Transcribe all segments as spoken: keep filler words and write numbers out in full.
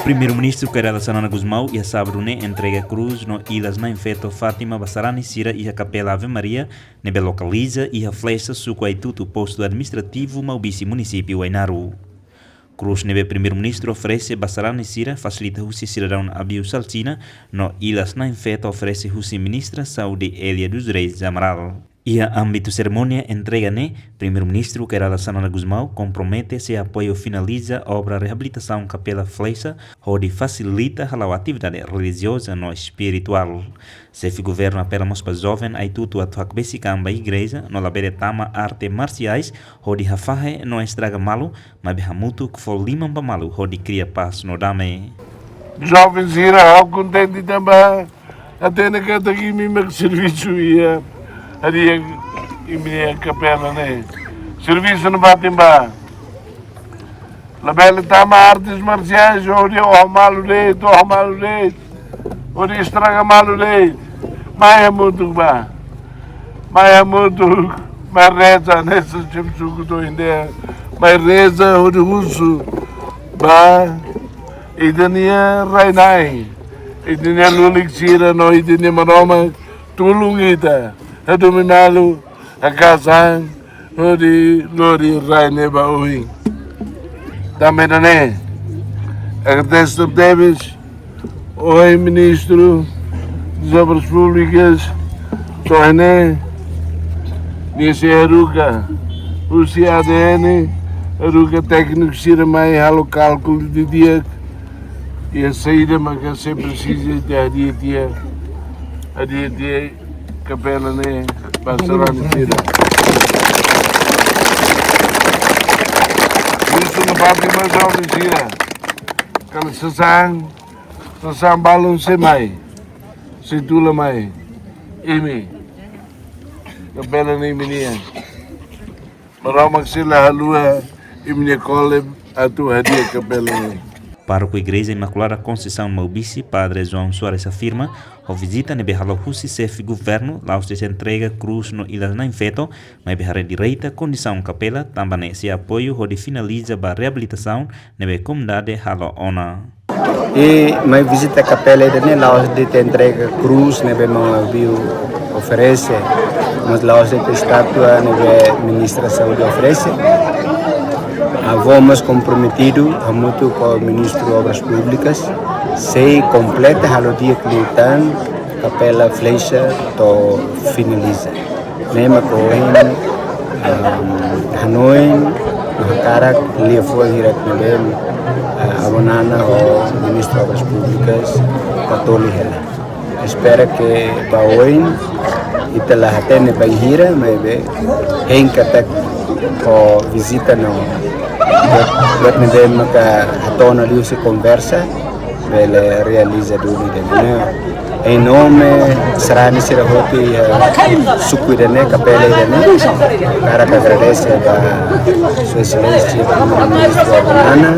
Primeiru-Ministru Kay Rala Xanana Gusmão iha sábadu ne'e entrega krús no ilas Na'in Feto Fátima ba sarani sira iha Kapela Ave Maria, ne'ebé lokaliza iha Flexa, suku Aitutu, postu administrativu Maubisse, munisípiu Ainaro. Krús ne'ebé Primeiru-Ministru oferese ba sarani sira fasilita husi sidadaun Abiu Salsina, no ilas Na'in Feto oferese husi Ministra Saúde Elia dos Reis Amaral. Iha ámbitu serimónia entrega ne'e, Primeiru-Ministru Kay Rala Xanana Gusmão kompromete sei apoia finaliza obra reabilitasaun Kapela Flexa, hodi fasilita hala'o atividade relijioza no espirituál. Xefe Governu apela mós ba joven Aitutu atu hakbesik an ba igreja no labele tama arte marsiais hodi hafahe no estraga malu, maibé hamutuk fó liman ba malu hodi kria pás no dame. Joven sira, ha'u kontente tanba hatene katak imi mak servisu iha, iha imi-nia kapela ne'e. Servisu no batin ba. Labele tama artes marsiais hodi oho malu de'it, oho malu de'it, hodi estraga malu de'it. Mai hamutuk ba. Mai hamutuk, mai reza, hanesan xefe suku to'o inde. Mai reza hodi husu ba ita-nia rai-na'in, ita-nia lulik sira no ita-nia Maromak tulun ita hadomi malu, hakaas an, hodi lori rai ne'e ba oin. Tanba ida-ne'e, agradese tebes, ohin Ministru das Obras Públicas, to'o ne'e, nia sei haruka husi A D N, haruka tékniku sira mai halo kálkulu didi'ak, iha saida maka sei presiza ita hadi'a tiha, hadi'a tiha kapela ne'e ba sarani sira. Husu nafatin ba joven sira. Kala sasán, sasán balun sei mai, sei tula mai. Imi, kapela ne'e imi-nian. Maromak sei la haluha imi-nia kole atu hadi'a kapela ne'e. Pároku Igreja Imaculada Conceição Maubisse, Padre João Soares afirma, ho vizita ne'ebé halo husi xefe governu, la'ós de'it entrega krús no ilas Na'in Feto, maibé haree direta kondisaun kapela, tanba ne'e sei apoiu hodi finaliza ba reabilitasaun ne'ebé komunidade halo ona. I mai vizita kapela ida-ne'e la'ós de'it entrega krús ne'ebé Maun Abiu oferese, mas la'ós de'it estátua ne'ebé Ministra Saúde oferese. Avó mós komprometidu hamutuk ho Ministru Obras Públikas, sei kompleta halo di'ak liután kapela Flexa to'o finaliza. Ne'e mak ohin, ah, hanoin, no hakarak liafuan hirak ne'ebé, ah, Avó Nana ho Ministru Obras Públikas katoli hela. Espera ke ba oin, ita la hatene bainhira, maibé hein katak ho vizita no buat, buat ne'ebé maka hato'o ona liuhusi konversa, bele realiza duni de'it ne'e. Em nome sarani sira hotu iha suku ida-ne'e, kapela ida-ne'e, hakarak agradese ba Sua Exelénsia Primeiru-Ministru Avó Nana,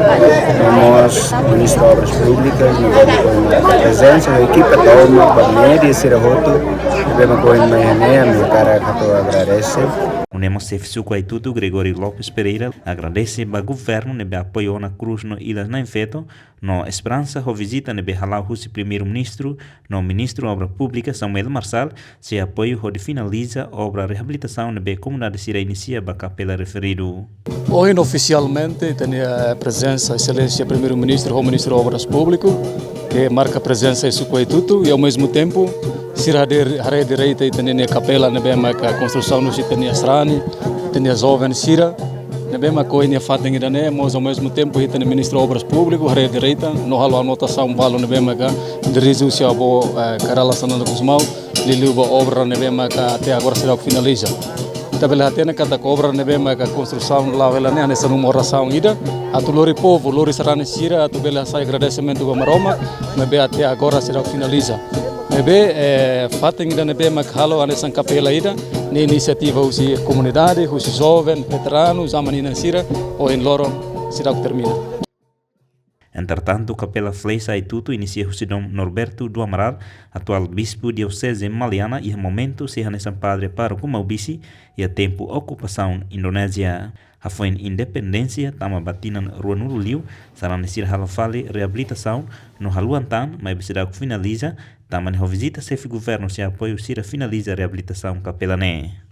no mós Ministru Obras Públikas, no mós prezensa, ekipa tomak, ba média sira hotu, ne'ebé mak ohin mai iha ne'e, ami hakarak hato'o agradese. Nune'e mós xefe suku Aitutu Gregório Lopes Pereira agradese ba governu ne'ebé apoiu ona krús no ilas Na'in Feto, no esperansa ho vizita ne'ebé hala'o husi Primeiru-Ministru no Ministru Obras Públikas Samuel Marçal sei apoiu hodi finaliza obra reabilitasaun ne'ebé komunidade sira inisia ba kapela referidu. Ohin ofisialmente ita-nia prezensa Exelénsia Primeiru-Ministru ho Ministru Obras Públiku, ke marka prezensa iha suku Aitutu, i ao mesmo tempo, sira haree, haree direta ita-nia kapela ne'ebé maka konstrusaun husi ita-nia sarani, ita-nia joven sira, ne'ebé maka ohin iha fatin ida-ne'e, mas ao mesmo tempo, ita-nia Ministru Obras Públiku, haree direta, no halo anotasaun balu ne'ebé maka dirije husi Avó, eh, Kay Rala Xanana Gusmão, liuliu ba obra ne'ebé maka até agora seidauk finaliza. Ita bele hatene katak obra ne'ebé maka konstrusaun la'o hela ne'e hanesan uma orasaun ida, atu lori povu, lori sarani sira, atu bele hasai agradesimentu ba Maromak, ne'ebé até agora seidauk finaliza. Ne'ebé, eh, fatin ida ne'ebé mak halo hanesan kapela ida, ne'e inisiativa husi komunidade, husi joven, veteranu, aman-inan sira, ohin loron seidauk termina. Entretantu, Kapela Flecha Aituto inisia husi Dom Norberto do Amaral, atuál Bispu Dioseze Maliana, iha momentu sei hanesan padre pároku Maubisse iha tempu okupasaun Indonézia. Hafoin independénsia tama ba tinan rua nulu liu, sarani sira halo fali reabilitasaun no haluha tan, maibé seidauk finaliza, tanba nia ho vizita xefe governu sei apoiu sira finaliza reabilitasaun kapela ne'e.